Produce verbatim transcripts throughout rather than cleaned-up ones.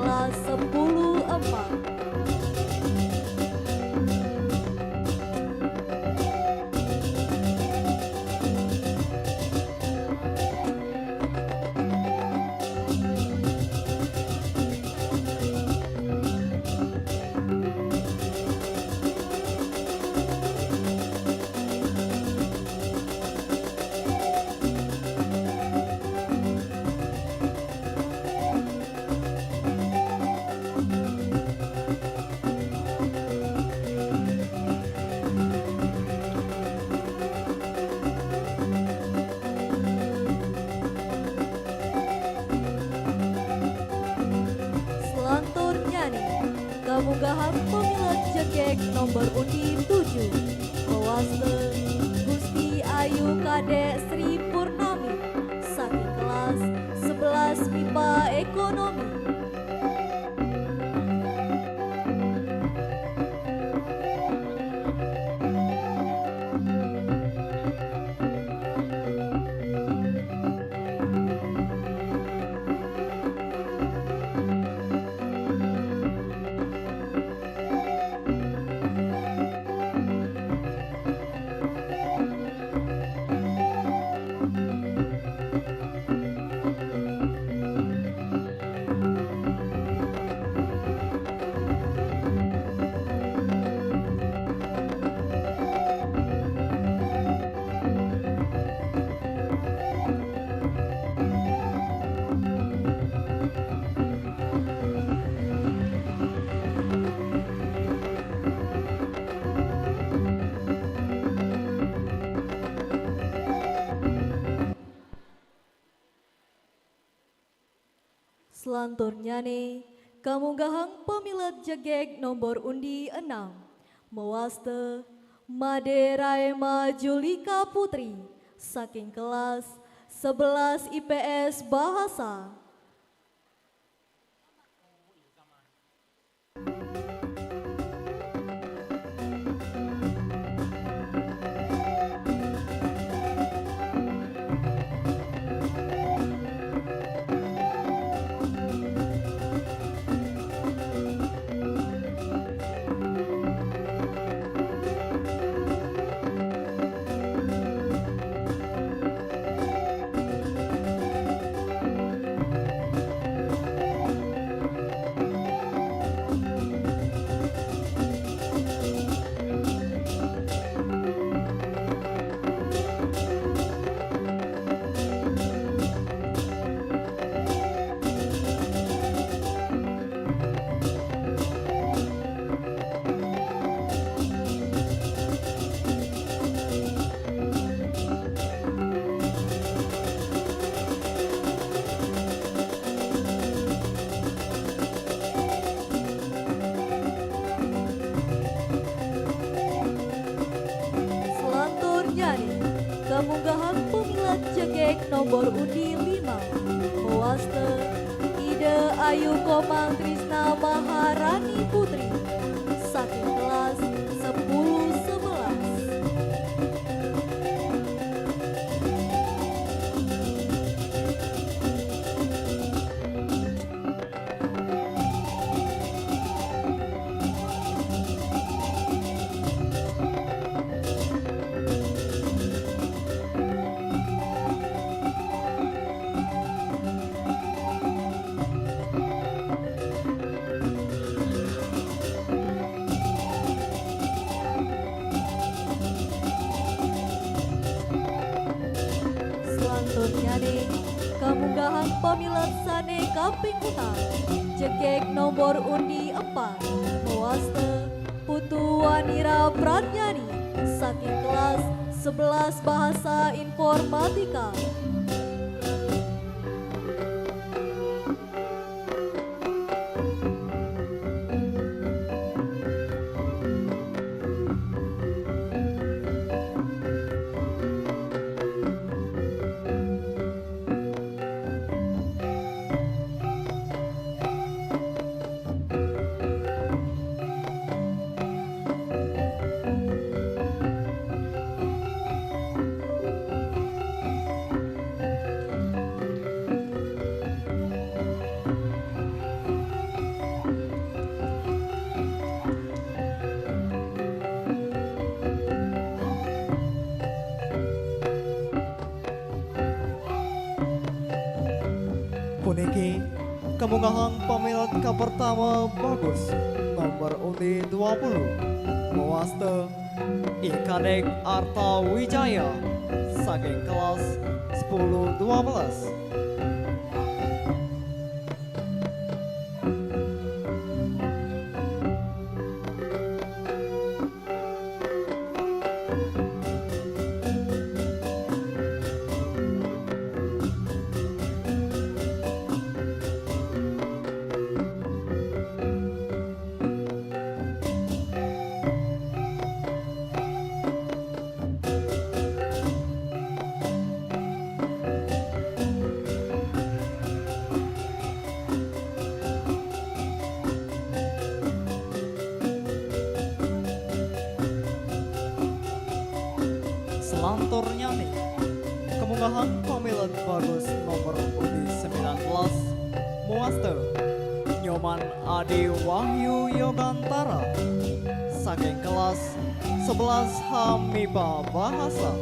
Sepuluh empat. Selanturnya nih, kamunggahang pamilet jegég nomor undi tujuh. Mawasta Gusti Ayu Kadék Sri Purnami, saking kelas sebelas mipa ékonomi. Selanturnyané, kamunggahang pamilet jegég nomor undi enam. Mawasta Madé Raima Julika Putri, saking kelas sebelas I P S Bahasa. Selanturnyané, kamunggahang pamilet jegég nomor undi lima. Mawasta Ida Ayu Komang Trisna Maharani Putri, saking kelas sepuluh sebelas. Selanturnyané, kamunggahang pamilet sané kaping untat, jegég nomor undi empat, mawasta Putu Wanira Pratnyani, saking kelas sebelas Bahasa Informatika. Puniki kamunggahang pamilet kapertama bagus nomor undi dua puluh. Mawasta I Kadek Arta Wijaya saking kelas sepuluh dua belas. Selanturnyané, kamunggahang pamilet bagus nomor undi sembilan belas, mawasta Nyoman Adi Wahyu Yogantara saking kelas sebelas H MIPA Bahasa.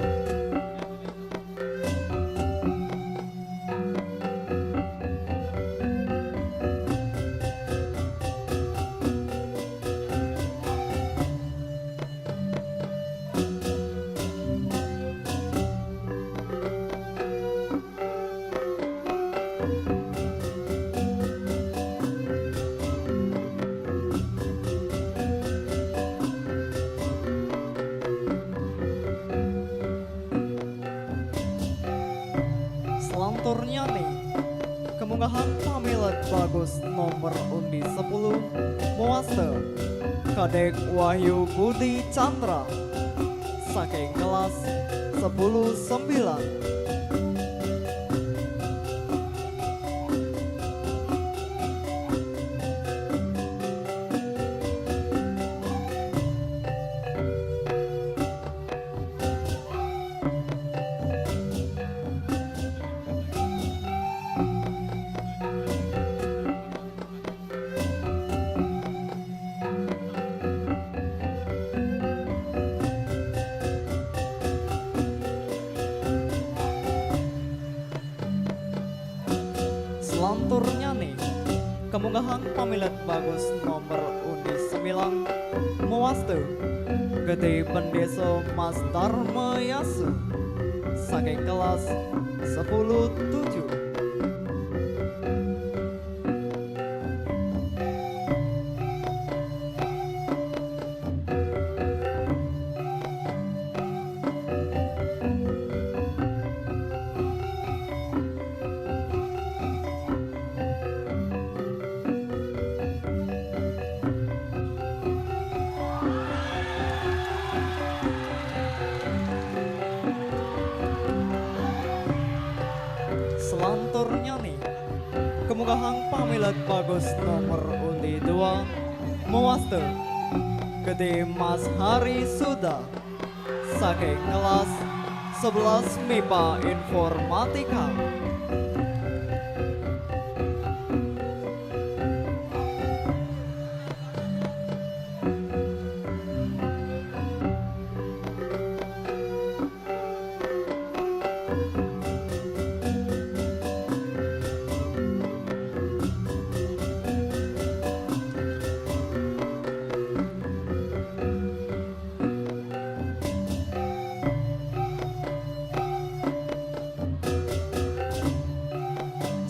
Selanturnyané, kamunggahang pamilet bagus nomor undi sepuluh, mawasta Kadek Wahyu Budi Chandra saking kelas sepuluh sembilan. Selanturnyané, kamunggahang pamilet bagus nomor undi sembilan, mawasta Gedé Bendésa Mas Darma Yasu saking kelas sepuluh tujuh. Selanturnyané, kamunggahang pamilet bagus nomor undi dua, mawasta Gedé Mas Hari Suda saking kelas sebelas MIPA Informatika.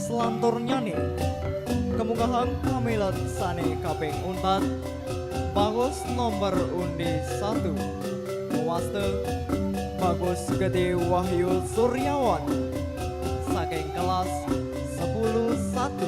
Selanturnyané, kamunggahang pamilet sané kaping untat, bagus nomor undi satu, mawasta Bagus Gedé Wahyu Suryawan saking kelas sepuluh satu.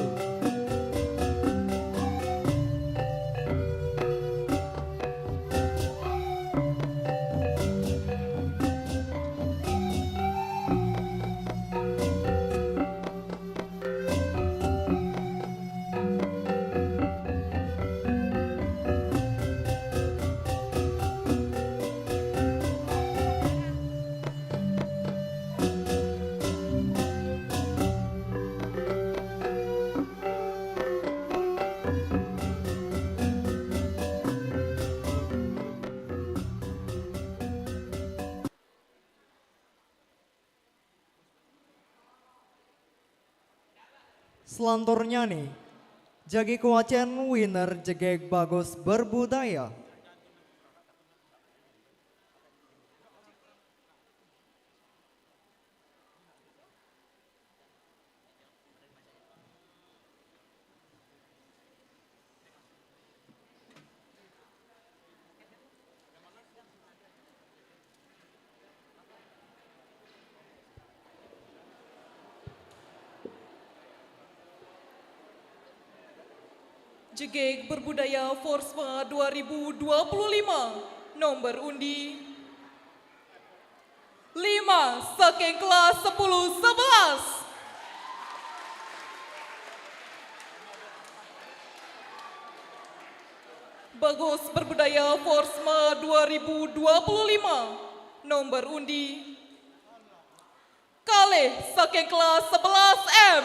Selanturnya nih, jagi kuacen winner jegeg bagus berbudaya. Jegeg berbudaya Forsma dua ribu dua puluh lima, nomor undi lima, saking kelas sepuluh sebelas. Bagus berbudaya Forsma dua ribu dua puluh lima, nomor undi kalih saking kelas sebelas M.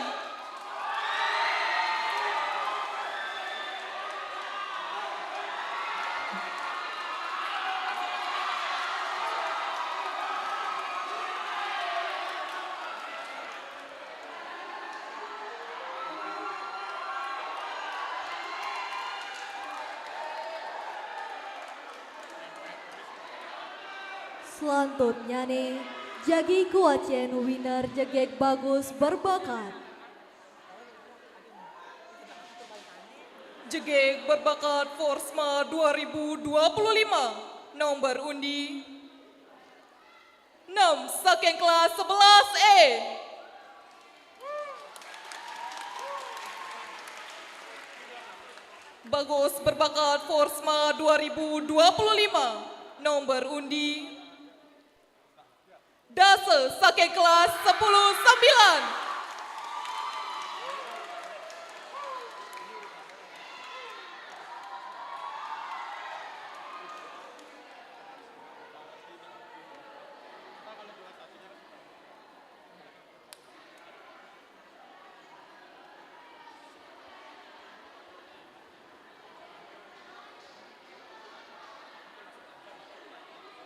Selantutnya nih, jagi kuacen winner jegeg bagus berbakat. Jegeg berbakat Forsma dua ribu dua puluh lima, nomor undi enam, saking kelas sebelas E. Bagus berbakat Forsma dua ribu dua puluh lima, nomor undi dasa, saking kelas sepuluh sembilan.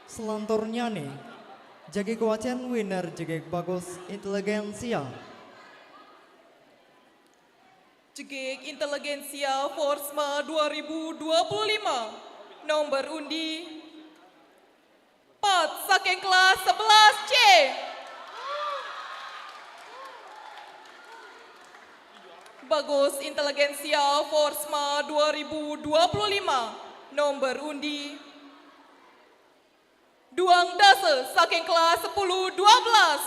Selanturnya nih, jagi kuacen winner jegeg bagus inteligensia. Jegeg inteligensia Forsma dua ribu dua puluh lima, nomor undi empat, saking kelas sebelas C. Bagus inteligensia Forsma dua ribu dua puluh lima, nomor undi duang dasa, saking kelas sepuluh dua belas.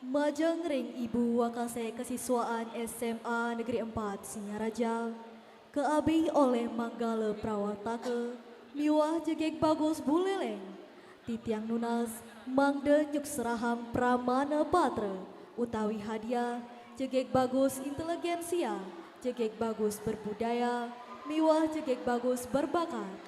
Majeng ring ibu wakase kesiswaan S M A Negeri Empat Singaraja, kaabih olih manggala prawartaka miwah jegeg bagus buleleng. Titiang nunas mangda nyukserahang pramana patra utawi hadiah jegeg bagus inteligensia, jegeg bagus berbudaya, miwah jegeg bagus berbakat.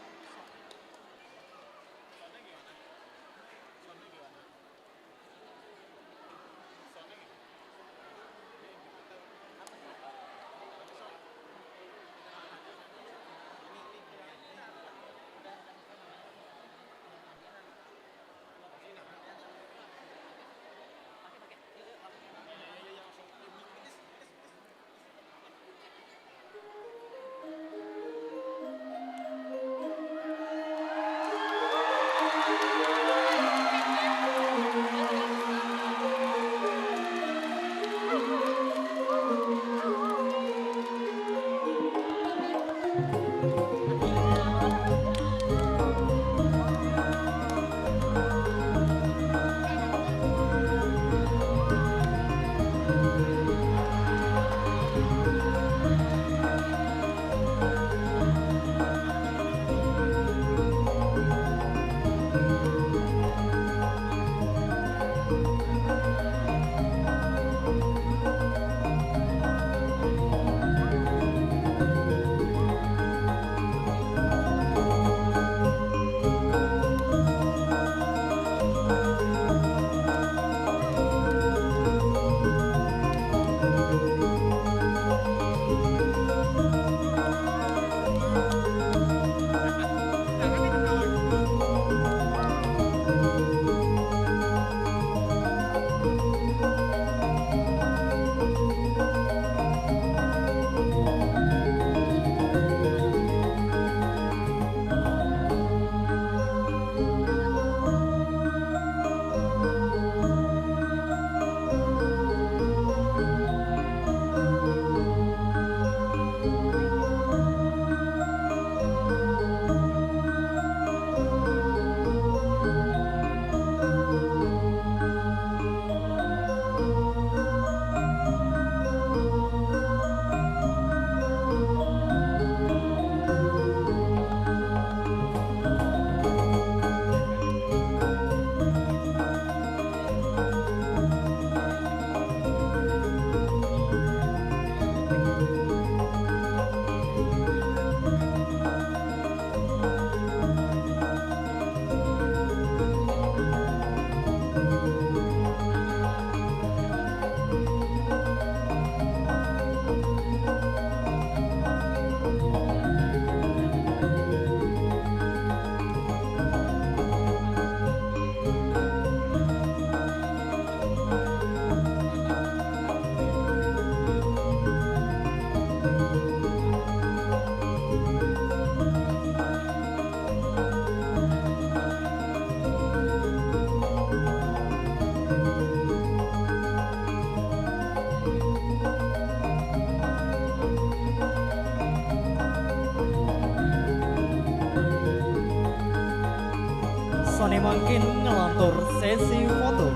Sané mangkin ngalantur sési foto.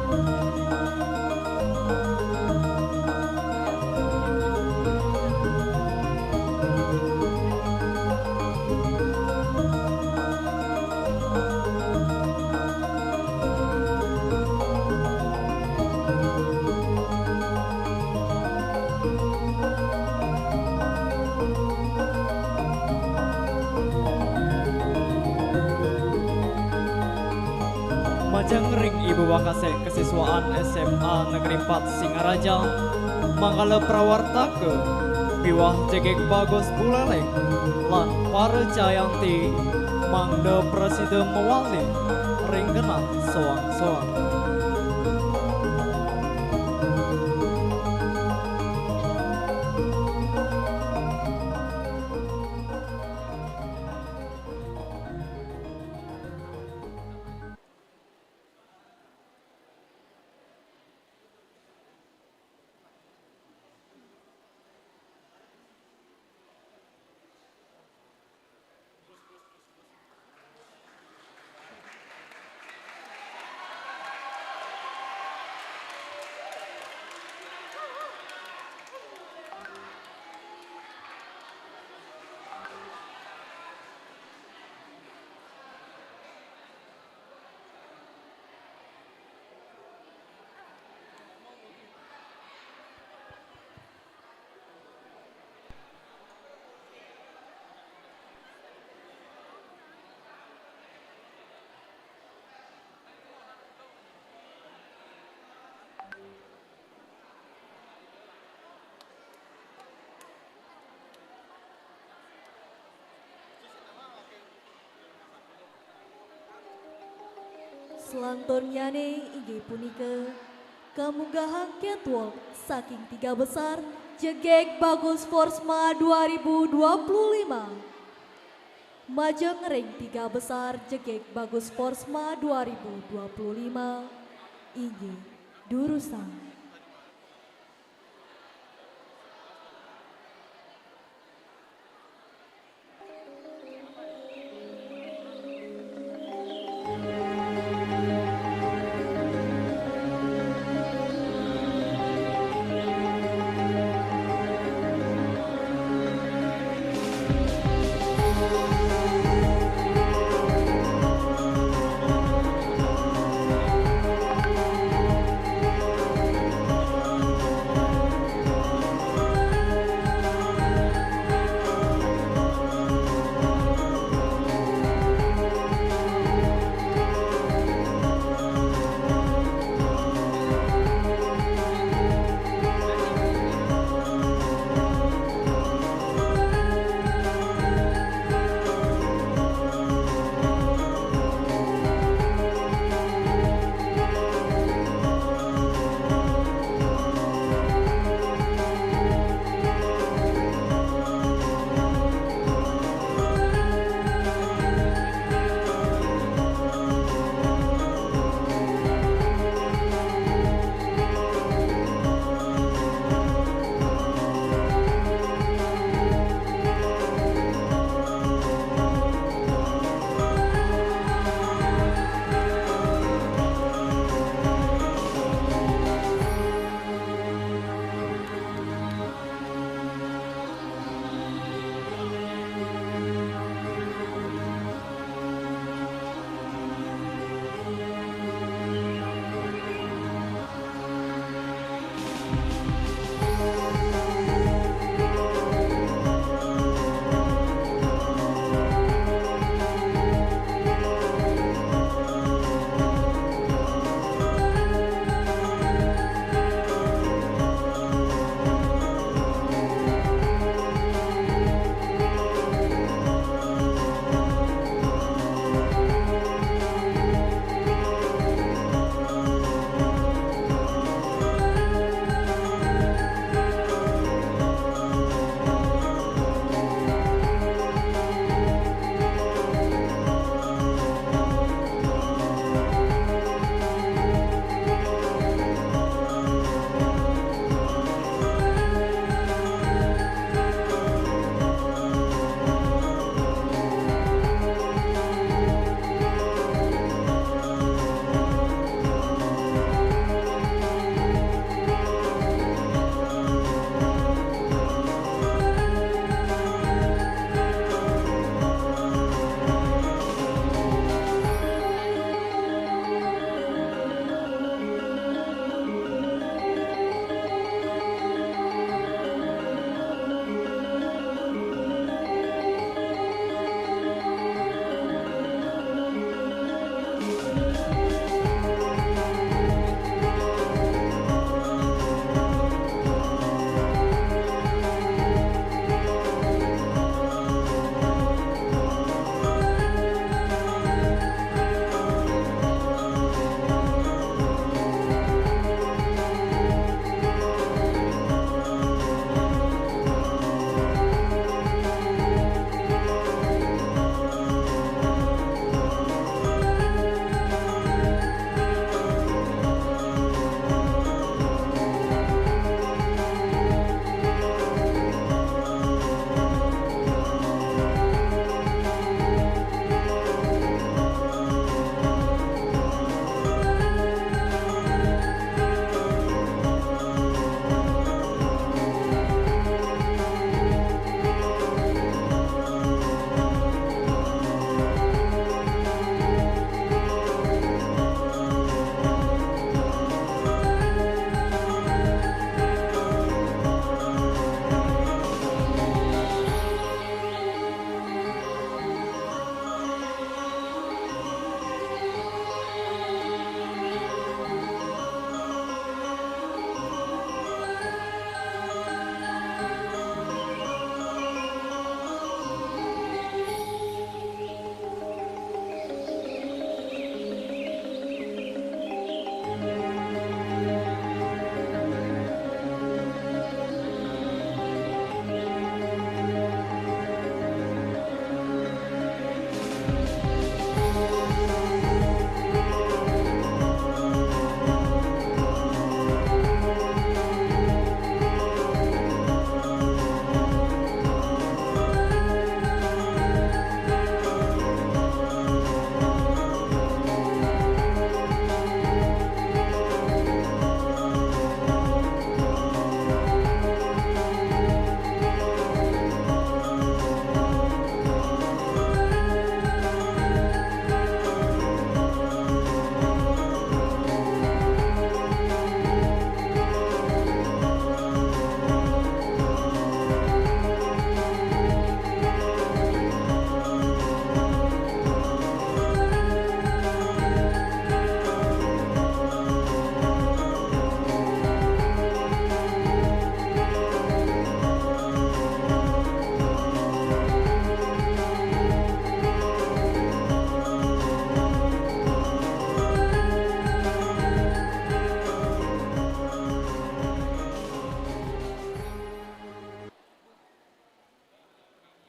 Majeng ring ibu wakasé kasiswaan S M A Negeri Empat Singaraja, mangala prawartaka miwah jegég bagus buleleng lan para jayanti mangda prasida mawali ring genah soang-soang. Selanturnyané inggih punika kamunggahang catwalk saking Tiga Besar Jegég Bagus Forsma dua ribu dua puluh lima. Majeng ring Tiga Besar Jegég Bagus Forsma dua ribu dua puluh lima inggih durusang.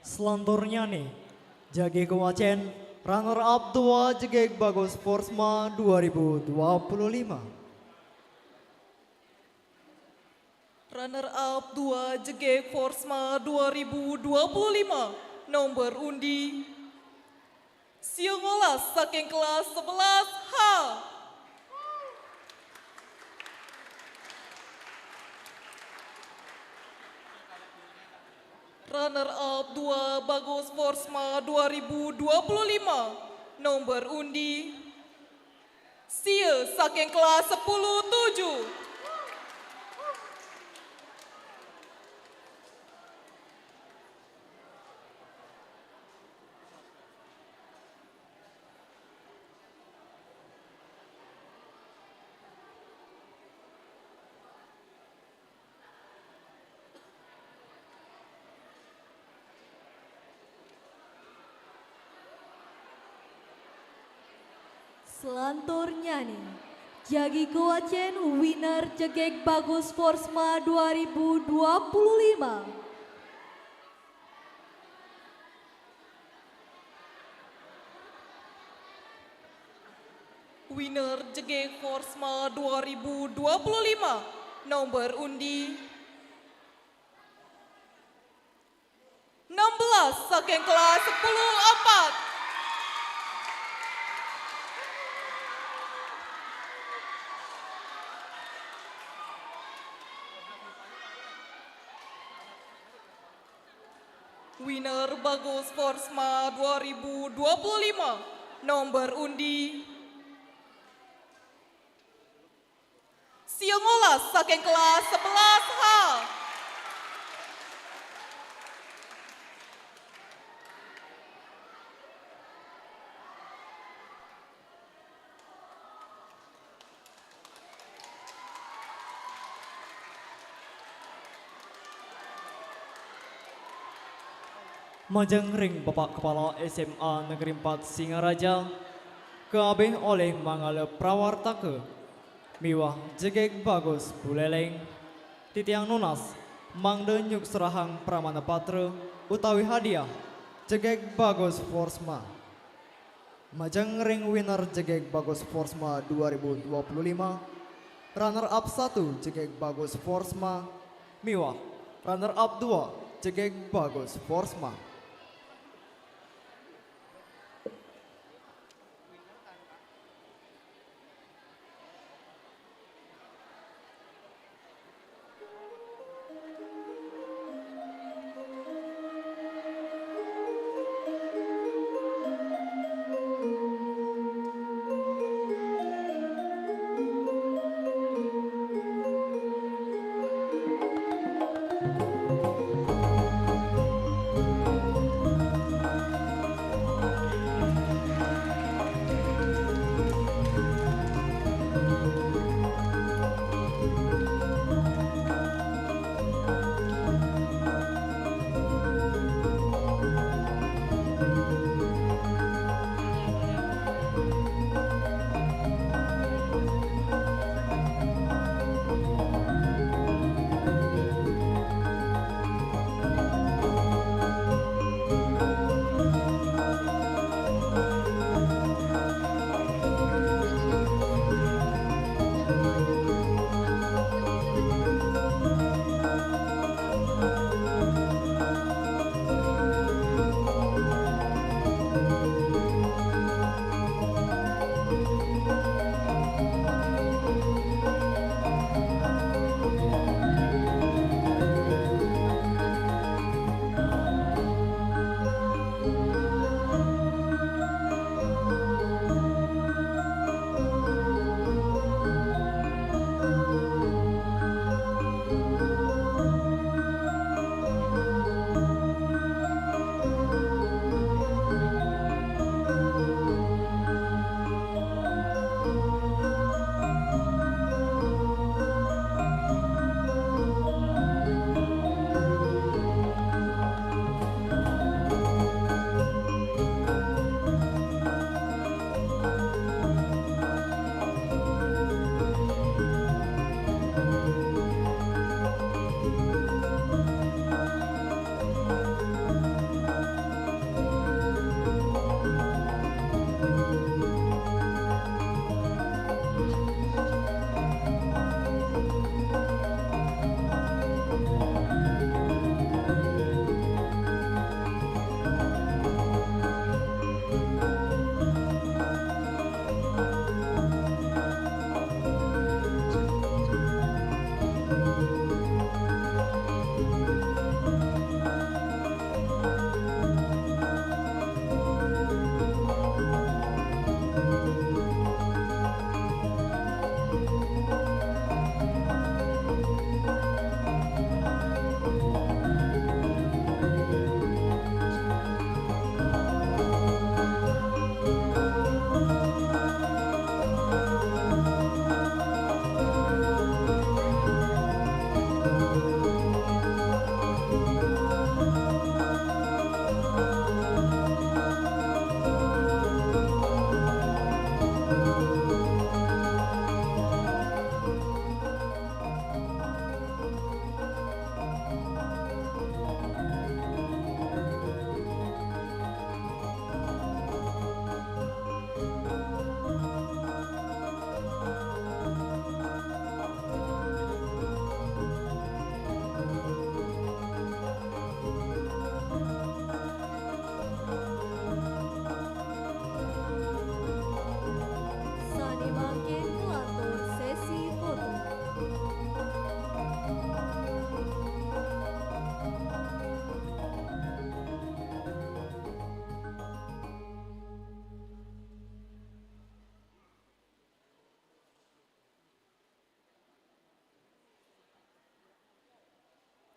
Selanturnya nih, jagi kewacen runner up dua jegeg bagus Forsma dua ribu dua puluh lima. Runner up dua jegeg Forsma dua ribu dua puluh lima, nomor undi siangolas saking kelas sebelas H. Runner up dua bagus Forsma dua ribu dua puluh lima, nomor undi sia saking kelas sepuluh tujuh. Selanturnya nih, jagi kewacen winner jegeg bagus Forsma dua ribu dua puluh lima. Winner jegeg Forsma dua ribu dua puluh lima, nomor undi enam belas saking kelas sepuluh empat. Winner bagus Forsma dua ribu dua puluh lima, nomor undi siangolas saking kelas sebelas H. Majeng ring Bapak Kepala S M A Negeri empat Singaraja, kaabih olih manggala prawartaka miwah jegeg bagus Buleleng, titiang nunas mangda nyukserahang pramana patra utawi hadiah jegeg bagus Forsma. Majeng ring winner jegeg bagus Forsma dua ribu dua puluh lima, runner up satu jegeg bagus Forsma, miwah runner up dua jegeg bagus Forsma.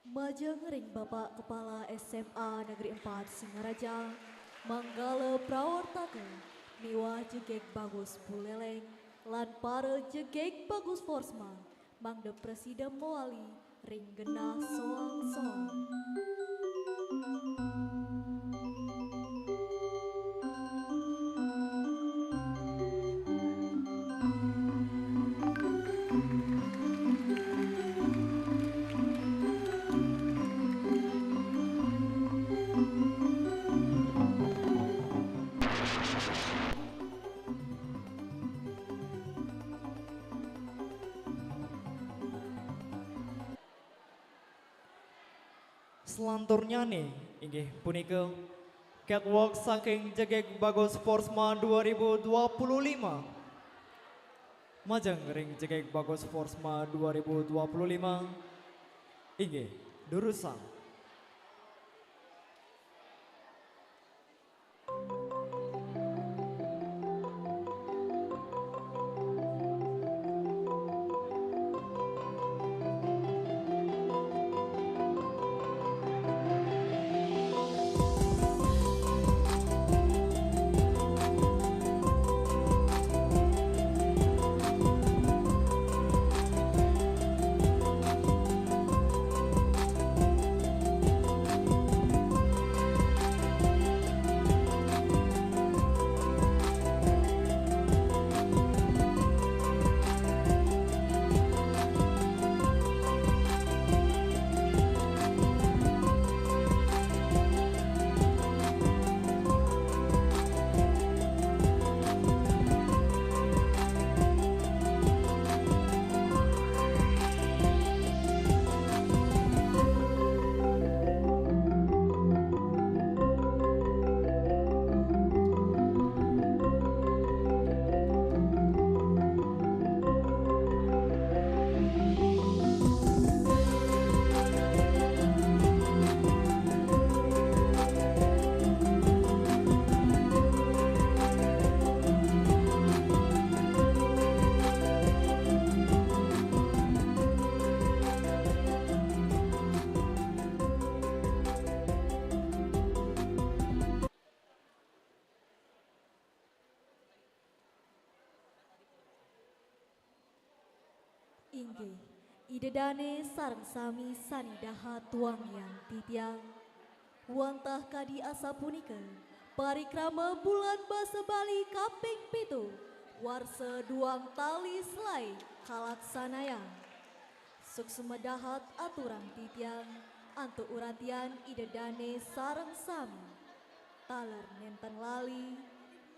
Majeng ring Bapak Kepala S M A Negeri empat Singaraja, manggala prawartaka miwah jegég bagus Buleleng, lan para jegég bagus Forsma, mangda prasida mawali ring genah soang-soang. Selanturnyané inggih punika catwalk saking Jegég Bagus Forsma dua ribu dua puluh lima. Majeng ring Jegég Bagus Forsma dua ribu dua puluh lima. Inggih, durusang. Inggih, Ida dané sareng sami sané dahat wangiang titiang. Wantah kadi asapunika, parikrama Bulan Basa Bali kaping pitu, warsa duang tali selaé kalaksanayang. Suksma dahat aturang titiang, antuk uratian Ida dané sareng sami. Taler nénten lali,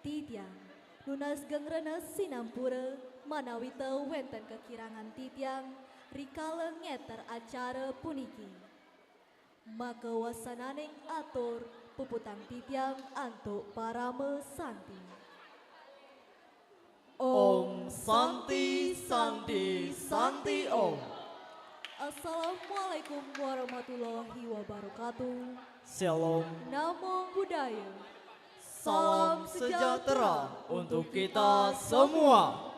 titiang nunas geng renes sinampura manawita wénten kakirangan titiang rikala ngéter acara puniki. Maka wasananing atur puputang titiang antuk parama santi. Om Santi, Santi, Santi Om. Assalamualaikum warahmatullahi wabarakatuh. Shalom. Namo Buddhaya. Salam sejahtera untuk kita semua.